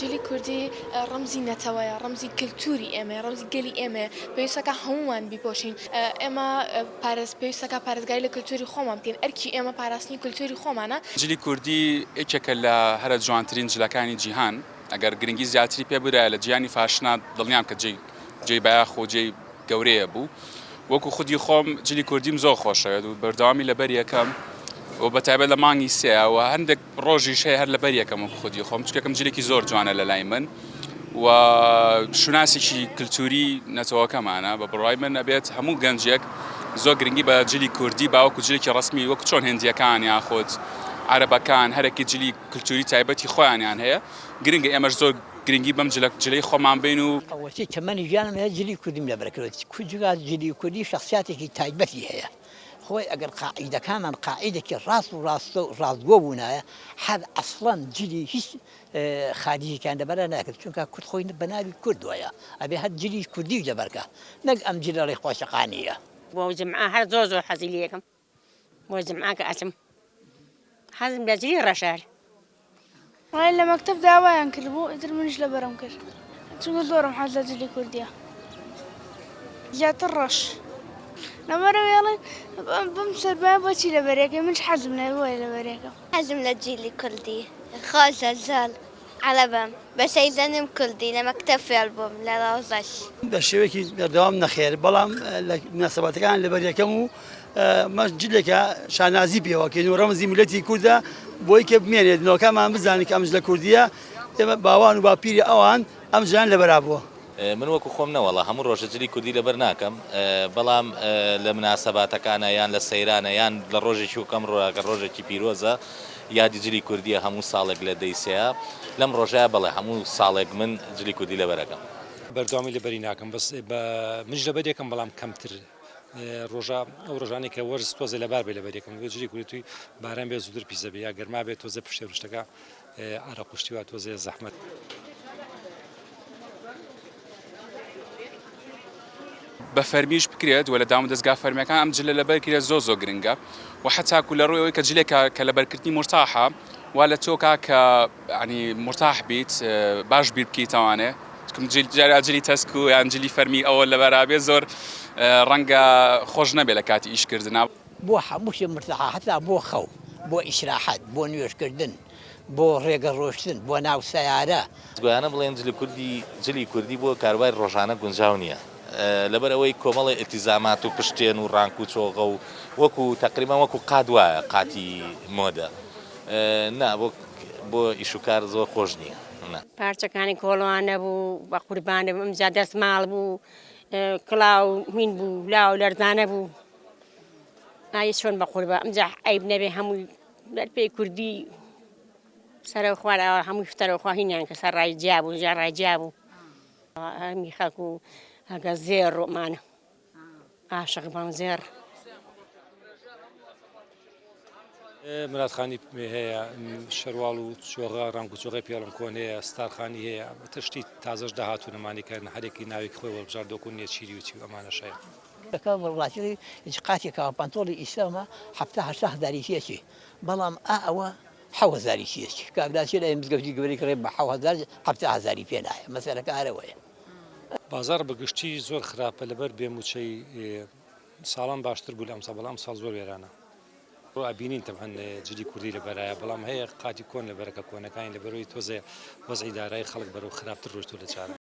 جلی کوردی ڕەمزی نەتەوەیە، ڕەمزی کلتوری ئێمەیە، ڕەمزی گەلی ئێمەیە، پێویستەکا هەموومان بیپۆشین، ئێمە پارێز پێویستەکا پارێزگاری لە کلتوری خۆمان بکەین، ئەرکی ئێمە پاراستنی کلتوری خۆمانە. جلی کوردی یەکێکە لە هەرە جوانترین جلەکانی جیهان، ئەگەر گرنگی زیاتری پێ بدرایە لە جیهانی فاشنا دڵنیام کە جێی جێی بایەخ و جێی گەورەیە بوو وەکو خودی خۆم جلی کوردیم زۆر خۆشەوێت و بەردەوامی لەبەر یەکەم و بە تایبەت لە مانگی سێ و هەندێک ڕۆژیش هەیە هەر لەبەر یەکەم وەکو خودی خۆم چکێکم جلێکی زۆر جوانە لە لای من و شوناسێکی کللتوری نەتەوەکەمانە بە بڕای من ئەبێت هەموو گەنجێک زۆر گرنگی بە جلی کوردی باوەکو جلێکی ڕسمی وەکو چۆن هندیەکان یاخود عەرەبەکان هەرەکی جلی کللتوری تایبەتی خۆیانیان هەیە گرنگە ئێمەش زۆر گرنگی بەم جلە جلەی خۆمان بەین و. ئەوەتی تەمەنی ژیانم هەیە جلی کوردیم لەبەر کردوە چونکە جلی کوردی شەخسیاتێکی تایبەتی هەیە خۆی ئەگەر قاعیدەکانمان قاعیدەکی ڕاست و ڕاستە و ڕاستگۆ بوونایە هەر ئەسڵەن جلی هیچ خاریجێکیان لەبەرا ناکرد چونکە کورد خۆی بەناوی کوردوەیە ئەبێ هەر جلی کوردیش لەبەرکا نەک ئەم جلە ڕێ خۆشەقانیە. بۆ جومعە هەر زۆر زۆر حەزی لێکەم. بۆ جمعە کە ئەچم حەزم لە جلی ڕەشە. وەڵای لە مەکتەب داوایان کردبوو ئیتر منیش لەبەرم کرد چونکە زۆرم حەز لە جلی کوردیە زیاتر ڕەش لەبەرەوەی ئەڵێن بەم سەربایە بۆچی لەبەرەکەی منش حەزم لێ بۆیە لەبەرەکەم. حەزم لە جلی کوردی خۆشە زۆر. عەرەبم بەس ئەیزانم کوردی لە مەکتەب فێر بووم لە ڕەوزەش. بە شێوەیەکی بەردەوام نەخێر بەڵام لە مناسەباتەکان لەبەر یەکەم و مەش جلێکە شانازی پێوەکەین و ڕەمزی میلەتی کوردە بۆی کە بمێنێت نەوەکانمان بزانن کە ئەم جلە کوردیە ئێمە باوان و باپیری ئەوان ئەم جلان لەبەرا بووە. من وەکو خۆم نەوەڵا هەموو ڕۆژە جلی کوردی لەبەر ناکەم بەڵام لە مناسەباتەکانە یان لە سەیرانە یان لە ڕۆژێکی وەک ئەمڕۆ کە ڕۆژێکی پیرۆزە یادی جلی کوردیە هەموو ساڵێک لە دەی سێیە لەم ڕۆژەیا بەڵێ هەموو ساڵێک من جلی کوردی لەبەر ئەکەم. بەردەوامی لەبەری ناکەم بەس بە منیش لەبەری ئەکەم بەڵام کەمتر ڕۆژە ئەو ڕۆژانەی کە وەرز تۆزێ لەبار بێ لەبەری ئەکەم جلی کوردی توی باران بێ زووتر پیس دەبێ یا گەرما بێ تۆزێ پشتێ ڕشتەکە عەرەق و شتی وا تۆزێ زەحمەت. بە فەرمیش بکرێت و لە دامودەزگا فەرمیەکان ئەم جلە لەبەر کرێت زۆر زۆر گرنگە و حەتاکو لە ڕووی ئەوەی کە جلێکە کە لەبەرکردنی مورتاحە وا لە تۆکا کە ینی مورتاح بیت باش بیر بکەیتەوانێ جارا جلی تەسک و یان جلی فەرمی ئەوە لەبەرابێ زۆر ڕەنگە خۆش نەبێ لە کاتی ئیشکردنا. بۆ هەموو شتێ مورتاحە هەتا بۆ خەو بۆ ئیسراحەت بۆ نوێژکردن بۆ ڕێگە ڕۆشتن بۆ ناو سەیارە. گۆیانە بڵێن جلی کوردی جلی کوردی بۆ کاروباری ڕۆژانە گونجاو نییە لەبەر ئەوەی کۆمەڵێ ئیلتیزامات و پشتێن و ڕانک و چۆغە و وەکو تەقریبەن وەکو قات وایە قاتی مۆدە نا بۆ بۆ ئیش و کار زۆر خۆش نییە نا. پارچەکانی کۆڵوانە بوو بە قوربانە بوو ئمجا دەسماڵ بوو کڵاو هین بوو لاو لەرزانە بوو ئای چۆن بە قوربا ئمجا عەیب نەبێ هەمووی بەر پێی کوردی سەرەو خوار ئاوا هەمووی سەرەو خوا هینیان کە سەر ڕای جیا بوو ژێر ڕای جیا بوو هەمی خەڵک و ئەگە زێڕ ڕۆمانە عاشق بان زێڕ. مرادخانی هەیە شەرواڵ و چۆغە ڕەنگ و چۆغەی پێڵم کۆن هەیە ستارخانی هەیە تشتی تازەش داهاتوو نەمانی کە هەرێکی ناوێکی خۆی وەڵبژاردۆک و نێچیری و چی و ئەمانەش هەیە. کاکە وەڵاتی هیچ قاتێکەوە پانتۆڵی ئیسلامە حەفتا هەشتا هەزاری تێچێ بەڵام ئا ئەوە حەو هەزاری تێچێ کابرا چێ لای مزگەوتی گەورەی کڕێ بە حەو هەزار حەفتا هەزاری پێ نایە مەسەلەکە هەر ئەوەیە. بازاڕ بە گشتی زۆر خراپە لەبەر بێ موچەی ساڵان باشتر بوو لە ئەمساڵ بەڵام ئەمساڵ زۆر وێرانە. ئەبینین تەبعەن جلی کوردی لەبەرایە بەڵام هەیە قاتی کۆن لەبەرە کە کۆنەکانی لەبەرەوەی تۆزێ وەزعی دارایی خەڵک بەرەو خراپتر ڕۆیشتوە لە جاران.